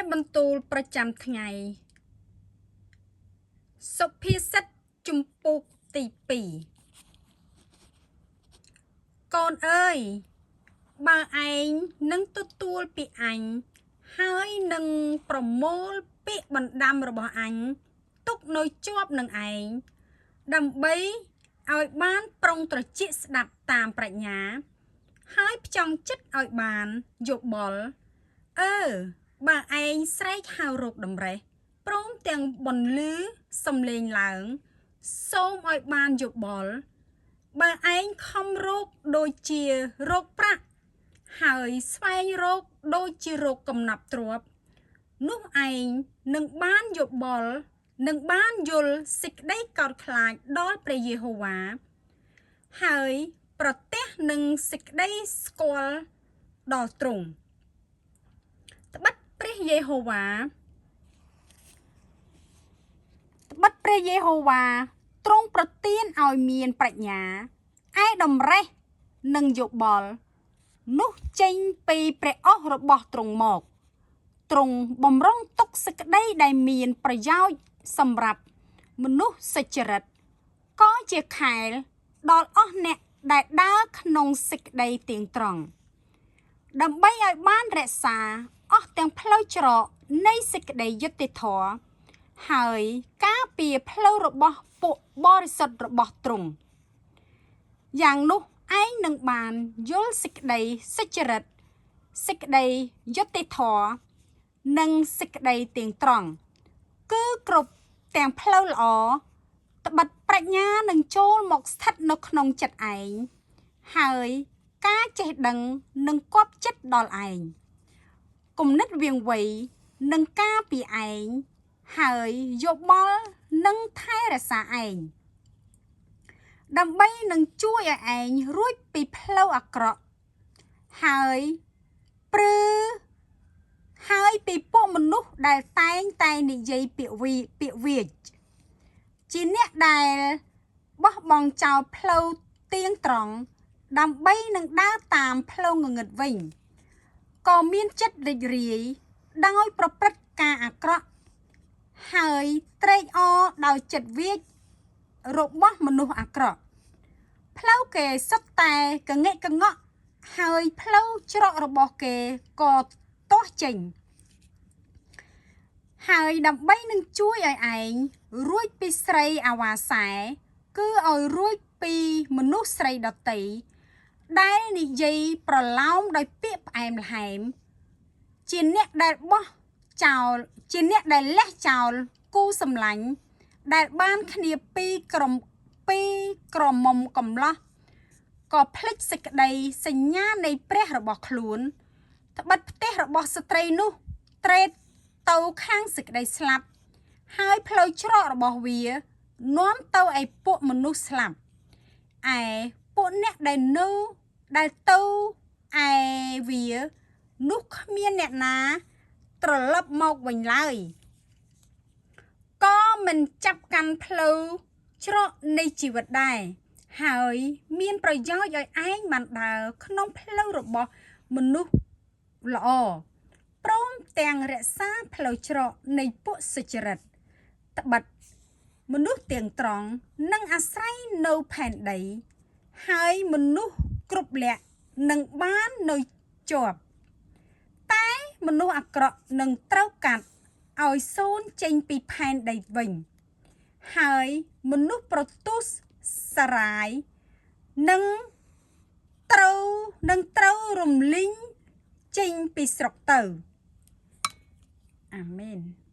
ព្រះបន្ទូលប្រចាំថ្ងៃសុភាសិតជំពូកទី2កូនអើយបើឯងនឹងទទួលពីអញហើយនឹងប្រមូលពាក្យបណ្ដាំរបស់អញទុកនៅជាប់នឹងឯងដើម្បីឲ្យបានប្រុងត្រចៀកស្ដាប់តាមប្រាជ្ញា ហើយផ្ចង់ចិត្តឲ្យបានយោបល់អឺបើឯងស្រែកហៅរកតម្រេះព្រមទាំងបន្លឺសំឡេងឡើង សូមឲ្យបានយោបល់បើឯងខំរកដូចជារកប្រាក់ហើយស្វែងរកដូចជារកកំណាប់ទ្រព្យនោះឯងនឹងបានយោបល់នឹងបានយល់សេចក្តីកោតខ្លាចដល់ព្រះយេហូវ៉ាហើយប្រទះនឹងសេចក្តីស្គាល់ដល់ទ្រង់ត្បិតព្រះយេហូវ៉ាត្បិតព្រះយេហូវ៉ាទ្រង់ប្រទានឲ្យមានប្រាជ្ញាឯតម្រេះនិងយោបល់នោះចេញពីព្រះឱស្ឋរបស់ទ្រង់មកទ្រង់បំរុងទុកសេចក្តីដែលមានប្រយោជន៍សម្រាប់មនុស្សសុចរិតក៏ជាខែលដល់អស់អ្នកដែលដើរក្នុងសេចក្តីទៀងត្រង់ដើម្បីឲ្យបានរក្សាអស់ទាំងផ្លូវច្រកនៃសេចក្តីយុត្តិធម៌ហើយការពារផ្លូវរបស់ពួកបរិសុទ្ធរបស់ទ្រង់យ៉ាងនោះឯងនឹងបានយល់សេចក្តីសុចរិតសេចក្តីយុត្តិធម៌និងសេចក្តីទៀងត្រង់គឺគ្រប់ទាំងផ្លូវល្អត្បិតប្រាជ្ញានឹងចូលមកស្ថិតនៅក្នុងចិត្តឯងហើយការចេះដឹងនឹងគប់ចិត្តដល់ឯងគំនិតវៀងវៃនឹងការពីឯងហើយយោបល់នឹងថែរក្សាឯងដើម្បីនឹងជួយឲ្យឯងរួចពីផ្លូវអាក្រក់ហើយព្រឺហើយពីពួកមនុស្សដែលតែងតែនិយាយពាក្យវីពាក្យវាចជាអ្នកដែលបោះបង់ចោលផ្លូវទៀងត្រង់ដើម្បីនឹងដើរតាមផ្លូវងងឹតវិញក៏មានចិត្តរីករាយដោយប្រព្រឹត្តការអាក្រក់ហើយត្រេកអរដោយចិត្តវាចរបស់មនុស្សអាក្រក់ផ្លូវគេសុទ្ធតែកងិកងក់ហើយផ្លូវច្រករបស់គេក៏ទាស់ចេញហើយដើម្បីនឹងជួយឲ្យឯងរួចពីស្រីអាវ៉ាសែគឺឲ្យរួចពីមនុស្សស្រីដទៃដែលនិយាយប្រឡោមដោយពាក្យផ្អែមល្ហែមជាអ្នកដែលបោះចោលជាអ្នកដែលលះចោលគូសម្លាញ់ដែលបានគ្នាពីក្រមពីក្រមុំកំឡោះក៏ភ្លេចសេចក្តីសញ្ញានៃព្រះរបស់ខ្លួនត្បិតផ្ទះរបស់ស្ត្រីនោះត្រេតទៅខាងសេចក្តីស្លាប់ហើយផ្លូវច្រករបស់វានាំទៅឯពួកមនុស្សស្លាប់ឯពួកអ្នកដែលនៅដែលទៅឯវានោះគ្មានអ្នកណាត្រឡប់មកវិញឡើយក៏មិនចាប់កាន់ផ្លូវច្រកនៃជីវិតដែរហើយមានប្រយោជន៍ឲ្យឯងបានដើរក្នុងផ្លូវរបស់មនុស្សល្អព្រមទាំងរក្សាផ្លូវច្រកនៃពួកសុចរិតត្បិតមនុស្សទៀងត្រង់នឹងអាស្រ័យនៅផែនដី ហើយមនុស្សគ្រប់លក្ខនឹងបាននៅជាប់តែមនុស្សអាក្រក់នឹងត្រូវកាត់ឲ្យសូន្យចេញពីផែនដីវិញហើយមនុស្សប្រទុសសារាយនឹងត្រូវនឹងត្រូវរំលីងចេញពីស្រុកទៅអាមែន។